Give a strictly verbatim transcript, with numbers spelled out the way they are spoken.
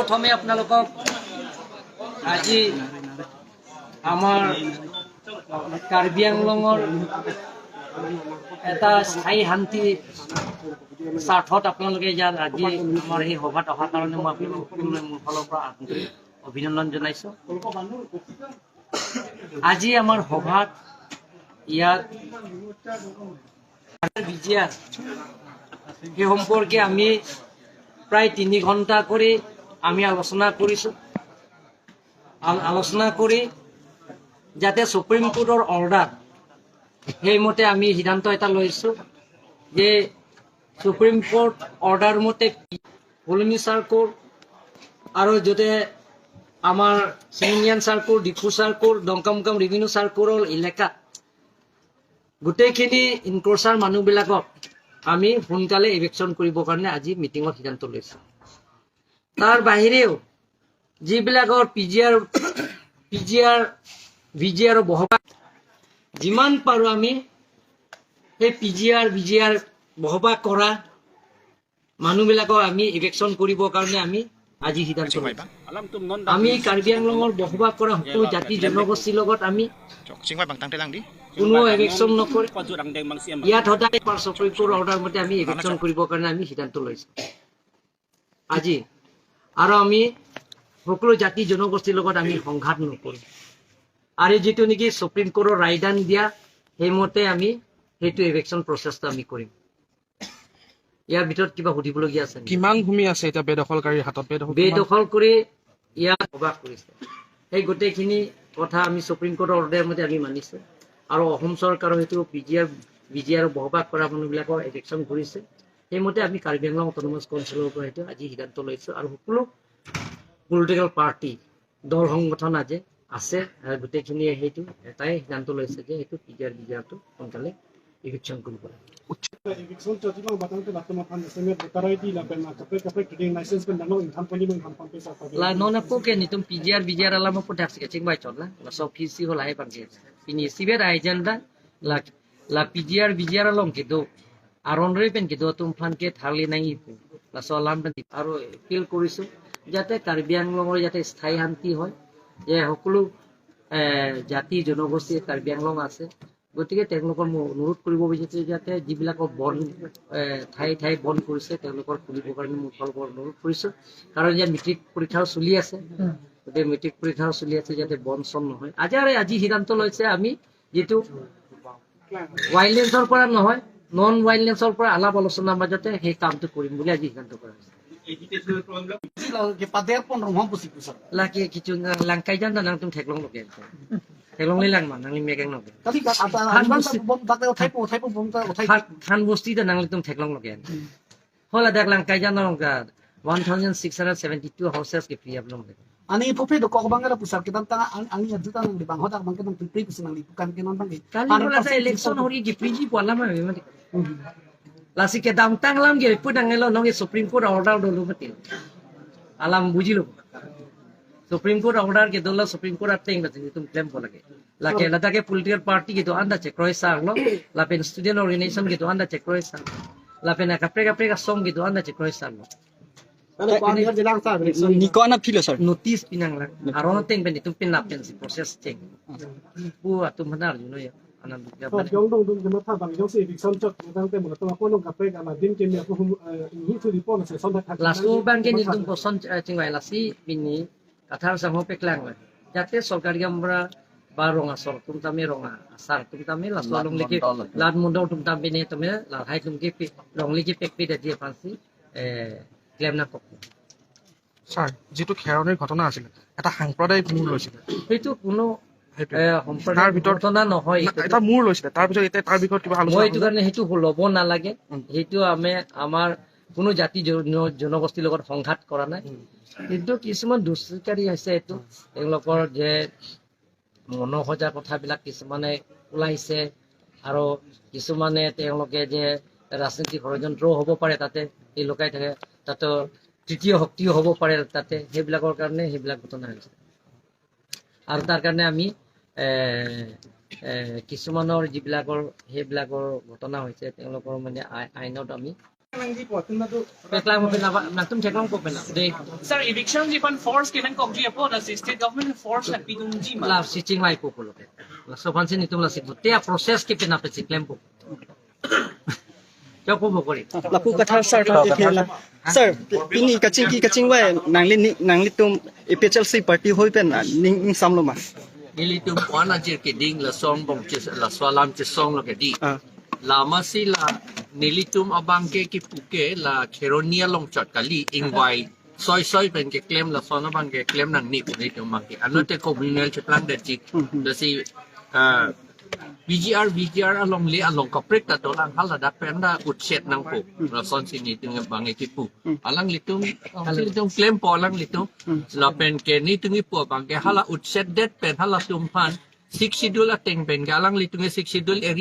প্ৰথমে আপোনালোকক আজি আমাৰ কাৰ্বি আংলঙৰ এটা স্থায়ী শান্তি স্বাৰ্থত আপোনালোকে ইয়াত আজি আমাৰ এই সভাত অহাৰ কাৰণে মই আপোনালোকক সকলোৰে মোৰ ফালৰ পৰা আন্তৰিক অভিনন্দন জনাইছো। আজি আমাৰ সভাত ইয়াত বিজিআৰ সেই সম্পৰ্কে আমি প্ৰায় তিনি ঘন্টা কৰি আমি আলোচনা কৰিছো। আল- আলোচনা কৰি যাতে সুপ্ৰিম কোৰ্টৰ অৰ্ডাৰ, সেইমতে আমি সিদ্ধান্ত এটা লৈছো যে সুপ্ৰিম কোৰ্ট অৰ্ডাৰ মতে ফুলনি চাৰ্কল আৰু যাতে আমাৰ চিমিনিয়ান চাৰ্কল, ডিফু চাৰ্কল, ডংকামকাম ৰেভিনিউ চাৰ্কলৰ এলেকাত গোটেইখিনি ইনক্ৰচাৰ মানুহবিলাকক আমি সোনকালে ইভিকশ্যন কৰিবৰ কাৰণে আজি মিটিঙত সিদ্ধান্ত লৈছো। তাৰ বাহিৰেও যিবিলাকৰ পিজিআৰ, পিজিআৰ, ভিজিআৰ বহবাক যিমান পাৰো আমি সেই পিজিআৰ, ভিজিআৰ বহবাক কৰা মানুহবিলাকক আমি ইভিকশ্যন কৰিবৰ কাৰণে আমি আজি সিদ্ধান্ত লৈছো। আমি কাৰ্বি আংলঙৰ বসবাস কৰা সকলো জাতি জনগোষ্ঠীৰ লগত আমি কোনো ইভিকশ্যন নকৰে। ইয়াত সদায় পাৰ সুপ্ৰিম কোৰ্ট অৰ্ডাৰ মতে আমি ইভিকশ্যন কৰিবৰ কাৰণে আমি সিদ্ধান্ত লৈছো আজি। আৰু আমি সকলো জাতি জনগোষ্ঠীৰ লগত আমি সংঘাত নকৰো। আৰু যিটো নেকি সুপ্ৰিম কোৰ্টৰ ৰায়দান দিয়া, সেইমতে আমি সেইটো ইভিকশ্যন প্ৰচেছটো আমি কৰিম। ইয়াৰ ভিতৰত কিবা সুধিবলগীয়া আছে নেকি? কিমান ভূমি আছে এতিয়া বেদখলকাৰীৰ হাতত? বেদখল কিমান? বেদখল কৰি ইয়াত বসবাস কৰিছে। সেই গোটেইখিনি কথা আমি সুপ্ৰিম কোৰ্টৰ অৰ্ডাৰ মতে আমি মানিছো। আৰু অসম চৰকাৰৰ সেইটো পিজিআৰ, ভিজিআৰ বসবাস কৰা মানুহবিলাকৰ ইভিকশ্যন কৰিছে। সেইমতে আমি কাৰ্বি আংলং অট'নমাছ কাউন্সিলৰ পৰা সেইটো আজি সিদ্ধান্ত লৈছো। আৰু সকলো পলিটিকেল পাৰ্টি, দল সংগঠন আজি আছে, আহ, গোটেইখিনিয়ে সেইটো এটাই সিদ্ধান্ত লৈছে যে সেইটো পিজিআৰ, ভিজিআৰটো সোনকালে ইভিকশ্যন কৰিব লাগে। Eviction chot jibang batang te latum aphan S M A voter I D lapen kaprek kaprek trading license pen dano ingthan poni meng ham pampe sa pagi. La non apo ke nelitum PGR, VGR alam apo dak si kachingvai chot la. Laso P C ho lahai pangke. Pini isivet agenda la, la PGR, VGR along kedo, aron re pen kedo atum aphan ke tharli nangji pu. Laso alam pen aru appeal koriso jate Karbi Anglongor jate sthayi shanti hoy. Je hokolo, eh, jati jonogosti Karbi Anglong ase. গতিকে তেওঁলোকৰ মই অনুৰোধ কৰিব বিচাৰিছো যাতে যিবিলাকৰ বন, এ, ঠাই ঠাই বন কৰিছে, তেওঁলোকৰ খুলিবৰ কাৰণে মোৰ ফালৰ পৰা অনুৰোধ কৰিছো। কাৰণ ইয়াত মেট্ৰিক পৰীক্ষাও চলি আছে, উম। গতিকে মেট্ৰিক পৰীক্ষাও চলি আছে, যাতে বন চন নহয়। আজি আৰু আজি সিদ্ধান্ত লৈছে আমি যিটো ভাইলেন্সৰ পৰা নহয়, নন ভাইলেন্সৰ পৰা আলাপ আলোচনাৰ মাজতে সেই কামটো কৰিম বুলি আজি সিদ্ধান্ত কৰা হৈছে। Lake pader pon rong hom pusi pusat. Lake kichung, eh, Langkaijan ta nangtum theklonglo ke. Theklongle lang ma, nangli mekeng no ke. Kali ka ata Than alam bosti. Bom tak uthai po, uthai po, bom tak uthai. Than, Than bosti ta nanglitum theklonglo ke. Hmm. Ho ladak Langkaijan along ke one thousand six hundred seventy-two houses ke free up long ke. Ani phope dokok abang ada pusat kedamtang ang, ani adu ta nangli bang hodak abang ke nangpripri pusi nangli bukan ke non abang ke. Kali ko la election hori ke free ji pu alam ma memang. Hmm. Lasi kedamtang alam ke pu nanglo nonke Supreme Court order dolo mati. Alam bujilo. Supreme Court order kedo la Supreme Court ateng mati nelitum claim ko lage. Lake ladak ke political party kedo-an ta chekroi sarlo, lapen student organization kedo-an ta chekroi sar, lapen kaprek kaprek asong kedo-an ta chekroi sarlo. Mane ko-an bilang sa, election. Neli ko-an aphi lo, sir? Notice pinanglang. Aron ateng pen nelitum pinlap pensi process cheng. Pu atum hanar juno ya. Anand Dugya. Sir, bang. Jong dong dong jema tha bang jongsi eviction chot tangte mo tong ako nong kaprek adim keme ako hum, eh, ini tu di pon se son thak. Laso abang ke nelitum koson, eh, chingvai lasi pini Kathar sangho peklang la. Jate sorkari gaonbura ba rong asor atum tame, rong asar atum tame, laso along leke Lat Mondol atum tame ne tame, lahai atum ke pe, longle kepekpe dadi aphansi, eh, claim nangkok. Sir, যিটো খেৰণিৰ ঘটনা আছিলে, এটা সাম্প্ৰদায়িক মূৰ লৈছিলে। সেইটো কোনো, সেইটোৱে। এ, সাম্প্ৰদায়িক তাৰ ভিতৰত ঘটনা নহয়, না, এইটো। এটা মূৰ লৈছিলে, তাৰ পিছত এতিয়া তাৰ বিষয়ত কিবা আলোচনা মই এইটো হ'লনে? কাৰণে সেইটো ল'ব নালাগে। উম। সেইটো আমি, আমাৰ কোনো জাতি জন-, জনগোষ্ঠীৰ লগত সংঘাত কৰা নাই। উম। কিন্তু কিছুমান দুষ্কৃতিকাৰী আছে এইটো। উম। তেওঁলোকৰ যে মনোসজা কথাবিলাক কিছুমানে ওলাইছে আৰু কিছুমানে তেওঁলোকে যে ৰাজনৈতিক ষড়যন্ত্ৰও হ'ব পাৰে তাতে, এই লুকাই থাকে, তাতে তৃতীয় শক্তিও হ'ব পাৰে তাতে, সেইবিলাকৰ কাৰণে সেইবিলাক ঘটনা হৈছে। আৰু তাৰ কাৰণে আমি, এ, এ, কিছুমানৰ যিবিলাকৰ, সেইবিলাকৰ ঘটনা হৈছে, তেওঁলোকৰ মানে আই-, আইনত আমি Peklang mo pina ba, nangtum cheklongpo pina. De, Sir, eviction ji aphan force kenankokji apot, lasi state government force nangpidunji ma? Lasi chinglaipo pulo. Laso aphansi netum lasi pu. Te a-process ke pina pachiklempo. Chokpo mo kori. Lapu kathar sir, Kathar. Sir, pini kachingki kachingvai nangli ni, nanglitum A P H L C party hoi pen, ah, ning, ning samlo ma? Nelitum wan ajir keding lason bong chis, laso alam chisonglo ke di. Ah. Lama si la nelitum abang ke kipu ke la Kheroni along chot kali, ingvai soi soi pen keklem, lason abang keklem nangne pu nelitum abang ke. Ano te communal cheplang detji. Hmm, hmm. Lasi, ah, B G R, B G R alongle along kaprek ta dolang, haladak pen ta utset nangpo. Hmm. Lasonsi nelitum abang ke kipu. Hmm. Alanglitum, alanglitum klempo alanglitum. Hmm. Lapen ke nelitum kipu abang ke hala utset det pen halatum aphan Sixth Schedule ateng pen ke alanglitum ke Sixth Schedule area